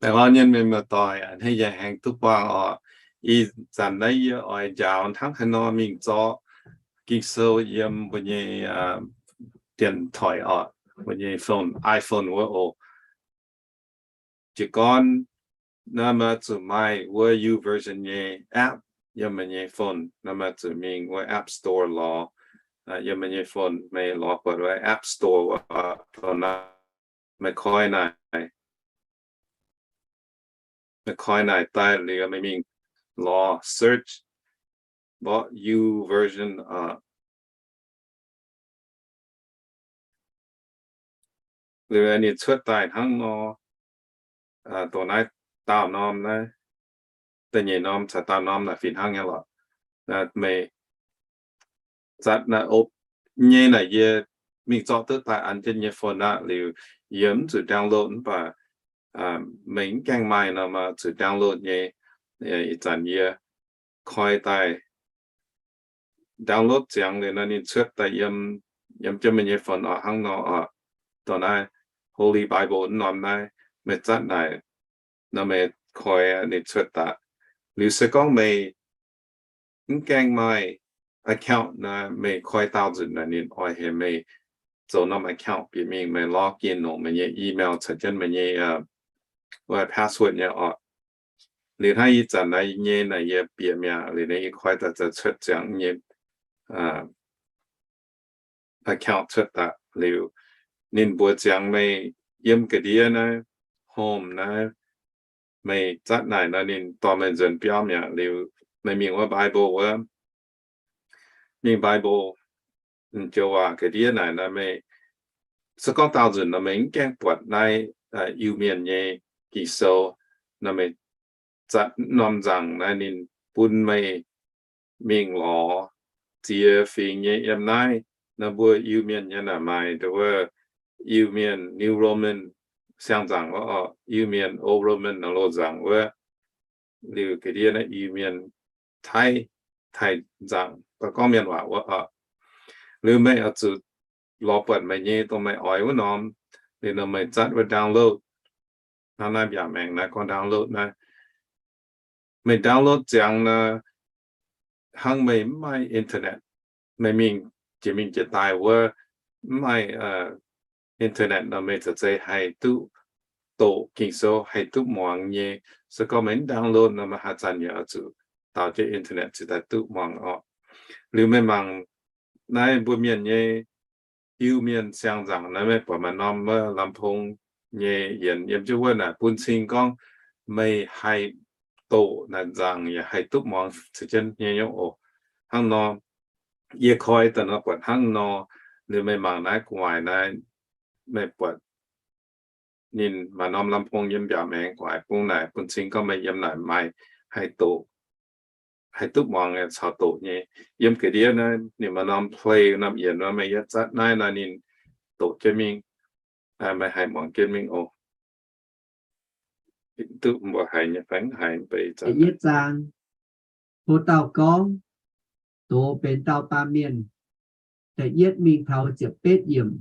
Baengh orn nyei mienh muoz-doic, a'hneiv yaac aengx duqv buangh oc. Ih zanc naaiv yie oix njaaux hnangv haaix nor mingh zorqv Ging-Sou yiem mbuo nyei điện thoại oc, mbuo nyei phone, iPhone wuov oc. Jiez gorn naaiv meih zuqc maaih wuov YouVersion nyei app yiem meih nyei phone, naaiv meih zuqc mingh wuov App Store lorz. Yiem meih nyei phone meih lorz buatc wuov App Store wuov, meih koi naaic, meih koi naaic daaih liuz meih mingh lorz search mborqv YouVersion. Liuz ninh cuotv daaih hnangv nor, dongh naaiv daauh norm naaiv, da'nyeic norm caux daauh norm naaic fih hnangv nyei lorqc. Meih zatv naaiv opv nyei naaic yie mingh zorqv duqv daaih an jienv nyei phone aqv. Liuz yie mv zuqc download mv baac meih mv gaengh maaih nor, meih zuqc download nyei. Ih zanc yie koi daaih download ziangx liuz nor ninh cuotv daaih yiem, yiem jienv meih nyei phone oc, hnangv nor oc. Dongh naaiv Holy Bible wuov norm naaiv, meih zatv naaic nor meih koi ninh cuotv daaih. Liuz se gorngv meih mv gaengh maaih account nor, meih koi daauh nzunc naaic ninh oix heuc meih zoux norm account bieqc mingh, meih login longc meih nyei email caux jienv meih nyei password nyei oc. Liuz hnangv ih zanc naaiv nyei naaic yie bieqc mi'aqv. Liuz naaiv yie koi daaih za'gengh cuotv ziangx nyei account cuotv daaih liuz, ninh mbuox ziangx meih yiem ga'ndiev naaiv, home naaiv, meih zatv naaic nor ninh dorh meih nzuonx biauv mi'aqv. Liuz meih mingh wuov Bible wuov, mingh Bible, joux waac ga'ndiev naaic nor meih, se gorngv daauh nzunc nor meih mv gaengh buatc naaiv Iu-Mienh nyei Ging-Sou nor meih zatv norm nzaangc naaiv ninh bun meih mingh lorz ziex fingx nyei yiem naaiv. Nor mbuo Iu-Mienh nyei naaic maaih nduov wuov Iu-Mienh, New Roman, siang-nzaangc wuov oc, Iu-Mienh, Old Roman, nor loz-nzaangc wuov. Liuz ga'ndiev naaiv Iu-Mienh, Taiv, Taiv nzaangc, gorngv Mienh waac wuov oc. Liuz meih oix zuqc lorz buatc meih nyei dongh meih oix wuov norm. Liuz nor meih zatv wuov download, hnangv naaiv mbiaauc maengx naaiv gorngv download naaiv. Meih download ziangx nor, hnangv meih mv maaih internet, meih mingh jiex mingh jiex daaih wuov mv maaih internet nor meih za'gengh haih duqv doqc Ging-Sou, haih duqv muangx nyei. Se gorngv meih mv download nor meih haaix zanc yaac oix zuqc daaux jienv internet cingx daaih duqv muangx oc. Liuz meih mangc naaiv mbuo Mienh nyei Iu-Mienh siang-nzaangc naaiv, meih buatc maaih norm wuov lamh pong nyei yienx yiem jienv wuov naaic bun cing gorngv meih haih doqc naaic nzaangc yaac haih duqv muangx caux jienv nyei nyei oc. Hnangv nor, yie koi daaih nor buatc hnangv nor. Liuz meih mangc naaiv gu'nguaaic naaiv, meih buatc ninh maaih norm lamh pong yiem mbiaauc maengx gu'nguaaic bung naaic bun cing gorngv meih yiem naaic maaih haih doqc, haih duqv muangx caux doqc nyei. Yiem ga'ndiev naaiv ninh maaih norm play norm yienx nor, meih yiem zatv naaiv nor ninh doqc jienv mingh, meih haih muangx jienv mingh oc. Duqv mbuo haiz nyei fai mv haiz mv baac ih zanc. Da'yietv zaang, Hlo Dauh Gorngv, doz benx dauh baamh mienh. Da'yietv mingh taux ziepc betv yiemc.